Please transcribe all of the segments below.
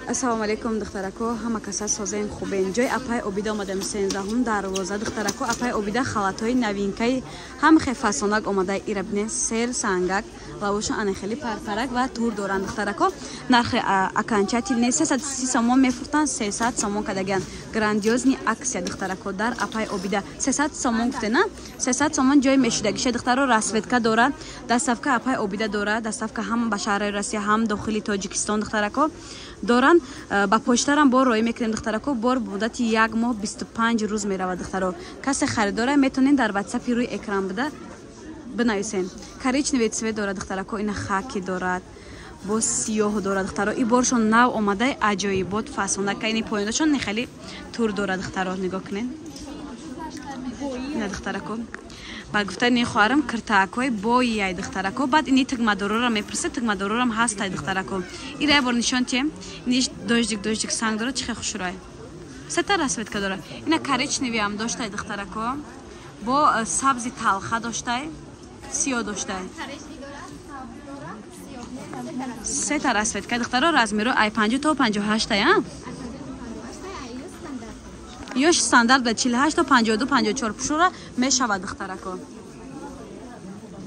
Ассалому алайкум духтарако, ҳама каса созаем хубен. Ҷои апай Обида омадем 13-ум дарвоза. Духтарако, апай Обида халатҳои новинкаи ҳам хе фасонак омада ира бинен, сер сангак, лавошон ана хеле парпарак ва тур доранд духтарако. Нархи окончательный 330 сомон мефурӯхтанд, 300 сомон кардагиянд. Грандиозный акция духтарако дар апай Обида. 300 сомон гуфте, на? 300 сомон ҷои мешудагиша духтаро, расцветка дорад, доставка апай Обида дорад, доставка ҳам ба шаҳрҳои Россия, ҳам дохили Тоҷикистон духтарако доранд. Ба почтарам бор роӣ мекунем духтарако, бор муддати як моҳ 25 рӯз меравад духтаро. Касе харидора метонен дар ватсапи рӯи экран буда бинависен. Коричневый цвет дорад духтарако, ина хаки дорад, бо сиёҳ дорад духтаро. И боршон нав омадаи аҷоибот фасонака, ини поёнашон хеле тур дорад духтаро, нигоҳ кунед. Ина духтарако, ба гуфтани хоҳарам киртаакҳои боияй духтарако. Баъд ини тугмадорора мепурсед, тугмадорорам ҳастай духтарако. Ира як бор нишон тием, иниш дождик дождик санг дорад, чӣ хел хушрӯай. Сета расцветка дорад. Ина коричневиам доштай духтарако, бо сабзи талха доштай, сиёҳ доштай. Сета расцветка духтаро, размеро ай 50 то 58 а? Ёш стандарт ба 48 то 52 54 пушура мешавад духтарако.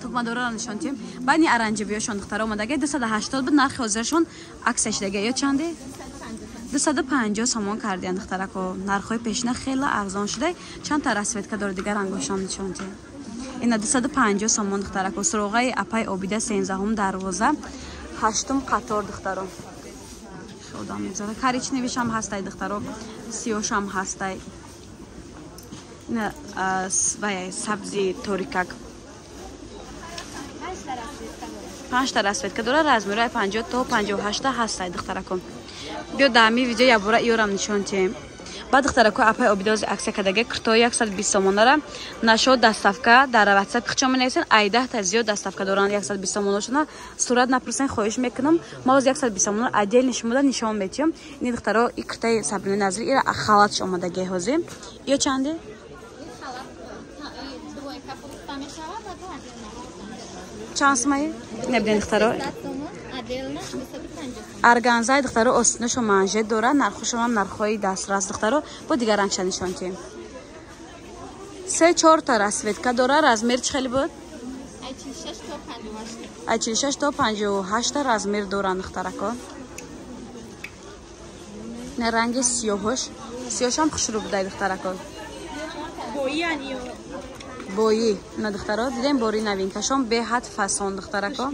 Тугмадорора нишон тием. Баъд ни оранжевиёшон духтаро омадаги 280 буд, нархи ҳозирашон аксияш даги ё чанде? 250 сомон кардиян духтарако. Нархҳои пешина хеле арзон шуда. Чанд та расцветка дорад, дигар рангошон нишон тием. Ина 250 сомон духтарако. Суроғаи апай Обида 13-ум дарвоза, 8-ум қатор духтаро. Одам мегзара. Коричневишам ҳастай духтаро, сиёшам ҳастай. Ина вай сабзи торикак. 5 та расцветка дорад, размерои 50 то 58 ҳастай духтарако. Биё дар ҳамин видео якбора иёрам нишон тиҳем. Баъд духтарако апай Обида аксия кардаги киртои 120 сомонара нашод доставка дар ватсап хичон менависен, ай 10 та зиёд доставка доранд 120 сомонашона. Сурат напурсен, хоҳиш мекунам. Ма ҳозир 120 сомонро отдельно шумода нишон метиҳам. Ини духтаро, и киртаи Сабринаи Назри, ира халатш омадаги ҳозир. Ё чанде? Чанд сумаи? Небинед духтаро. Органзаи духтаро, остинашо манжет дорад, нархошонам нархҳои дастрас духтаро. Бо дигар рангша нишон тиҳем. Се чорта расцветка дорад, размер чӣ хеле буд? Ай 46 то 58 размер доранд духтарако. Не ранги сиёҳош, сиёҳшам хушрӯ будай духтарако. Бои на духтаро, дидем бори новинкашон беҳад фасон духтарако.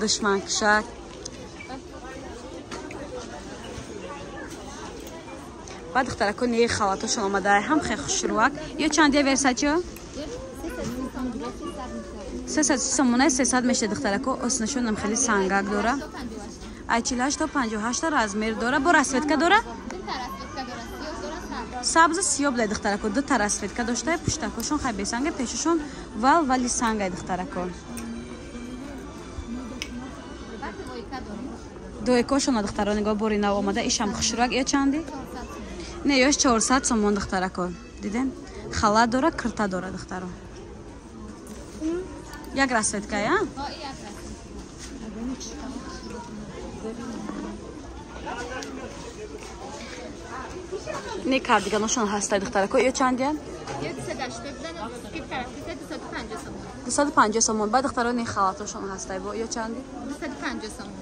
Душманкушак. Баъд духтарако не халатошон омада ҳам хеле хушрӯак. Ё чандия версачиё? 330 сомонаи 300 мешавад духтарако. Оснашонам хеле сангак дора. Ай 48 то 58 размер дора. Бо расцветка дора? Сабз сиёҳ будай духтарако. Ду та расцветка дошта, пуштакошон хай бесанга, пешашон вал вали сангай духтарако. Дуекошона духтаро нигоҳ, бори нав омада, ишам хушрӯак. Ё чанди? Не, ёш 400 сомон духтарако. Дидем? Халат дора, кирта дора духтаро. Як расцветка, я? Не кардиганошон ҳастай духтарако. Ё чандия? 250 сомон. Баъд духтаро не халатошон ҳастай бо. Ё чанди? 250 сомон.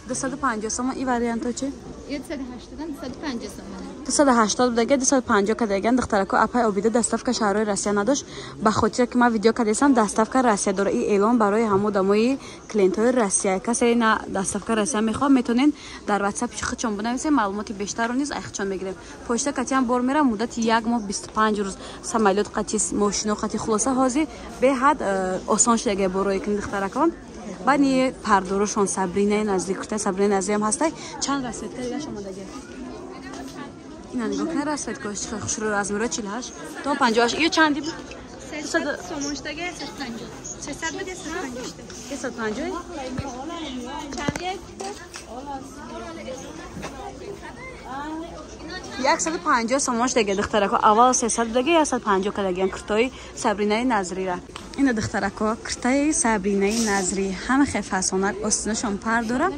250 сомон. И варианто чи? 280 250 сомон. 280 будаги 250 кардаган духтарако. Апай Обида доставка шаҳрҳои Россия надошт. Ба хотире ки ман видео кардасам, доставка Россия дора. И эълон барои ҳама одамои клиентҳои Россия. Касе на доставка Россия мехоҳад, метонен дар ватсап худшон бинависен, маълумоти бештарро низ ай худшон мегирем. Почта катиам бор мера муддати як моҳ 25 рӯз, самолёт қати, мошино қати. Хулоса ҳозир беҳад осон шудаги борои кини духтарако. Баъд ни пардорошон Сабринаи Назри, куртаи Сабринаи Назриам ҳастай. Чанд расцветка дигаш омадаги? Ина нигоҳ кунед расцветкаош чӣ хел хушрӯ, размеро 48 то 58. Ё чанди буд? 300 сомон шудаги 350. 300 буд 350 шуда. 350? Чанди? 150 сомон шудаги духтарако. Аввал 300 будаги 150 кардагиян куртои Сабринаи Назрира. Ина духтарако, куртаи Сабринаи Назри ҳама хел фасонак, остинашон пар дора.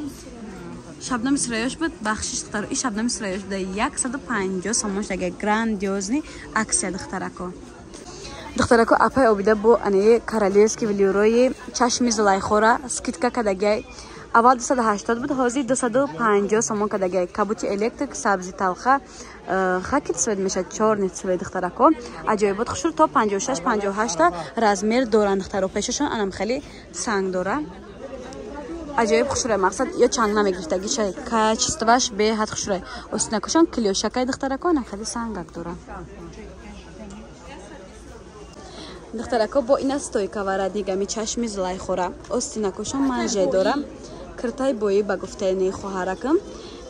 Шабнами Сурайёш буд, бахшиш духтаро. И Шабнами Сурайёш буда 150 сомон шуда, грандиозный акция духтарако. Духтарако, апай Обида бо ане королевский велюрои чашми Зулайхора скидка кадагай. Аввал 280 буд, ҳозир 250 сомон кадагай. Кабути электрик, сабзи талха, хаки цвет мешад, чёрный цвет духтарако. Аҷоибот хушур то 56 58 размер доранд духтаро. Пешашон анам хеле санг дора. Аҷоиб хушурай, мақсад ё чанг намегирифтаги шай, качестваш беҳад хушурай. Остинакошон клёшакай духтарако, анам хеле сангак дора. Духтарако, бо ина стойка вараднигами чашми Зулайхора. Остинакошон манже дора. Киртай боӣ ба гуфтаи хоҳаракам.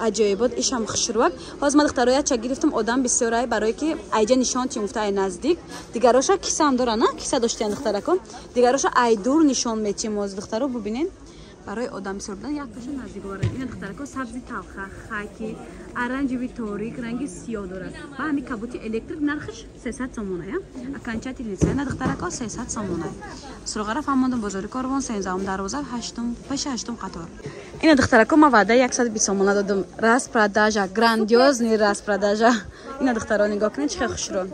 Аҷоибот ишам хушрувак. Ҳозир ман духтаро яча гирифтам, одам бисёрай, барое ки айҷа нишон тим гуфта ай наздик. Дигароша кисаам дора, на? Киса доштиян духтарако. Дигароша ай дур нишон метим ҳозир духтаро, бубинен. Барои одам бисёр будан якташа наздик овард. Ина духтарако сабзи талха, хаки, оранжевый торик, ранги сиёҳ дорад. Ва ҳами кабути электрик нархиш 300 сомона, я? Окончательный цена духтарако 300 сомона. Суроғара фаҳмондам бозори Корвон, 13 дарвоза, 8 пеши 8 қатор. Ина духтарако ма ваъда 120 сомона додам. Распродажа, грандиозный распродажа. Ина духтаро нигоҳ кунед чӣ хел хушрӯ.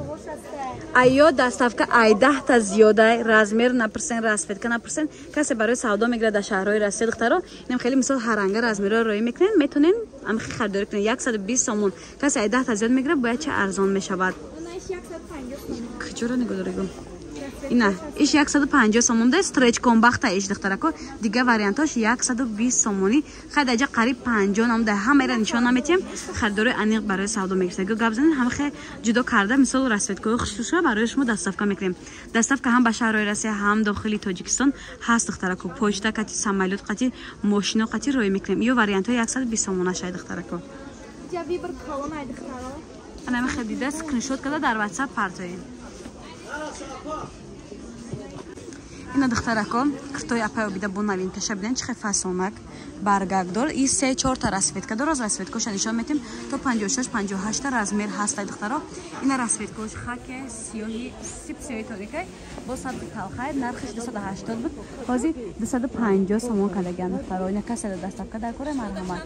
Айё доставка ай 10 та зиёдай, размер напурсен, расцветка напурсен. Касе барои савдо мегирад дар шаҳрҳои Россия духтаро, инам хеле мисол ҳаранга размерро роӣ мекунед, метонен амхи харидорӣ кунед 120 сомон. Касе ай 10 та зиёд мегирад, бояд ча арзон мешавад. Куҷоро нигоҳ дорегу? Ина, иш 150 сомон да стреч комбахта иш духтарако, дига вариантош 120 сомонӣ. Хай даҷа қариб 50 ном да ҳамаро нишон наметем. Харидори аниқ барои савдо мегирад. Гап занед ҳама хе ҷудо карда, мисол расцветкаҳои хушрӯша барои шумо доставка мекунем. Доставка ҳам ба шаҳрҳои Россия, ҳам дохили Тоҷикистон ҳаст духтарако. Почта кати, самолёт қати, мошино қати роӣ мекунем. Ё вариантҳои 120 сомона шай духтарако. Ҷа вибр колон ай духтаро. Ана мехе дида скриншот карда дар WhatsApp партоем. Ина духтарако, киртои апай Обида бо новинкаша бинен чӣ хел фасонак баргак дор. И 3-4 та расцветка дор, аз расцветкоша нишон метем то 56 58 та размер ҳаст ай духтаро. Ина расцветкош хаке, сиёҳи, сип сиёҳи торикай, бо сабзи талхай, нархиш 280 буд. Ҳозир 250 сомон кардагиан духтаро. Ина касе доставка дар кора марҳамат.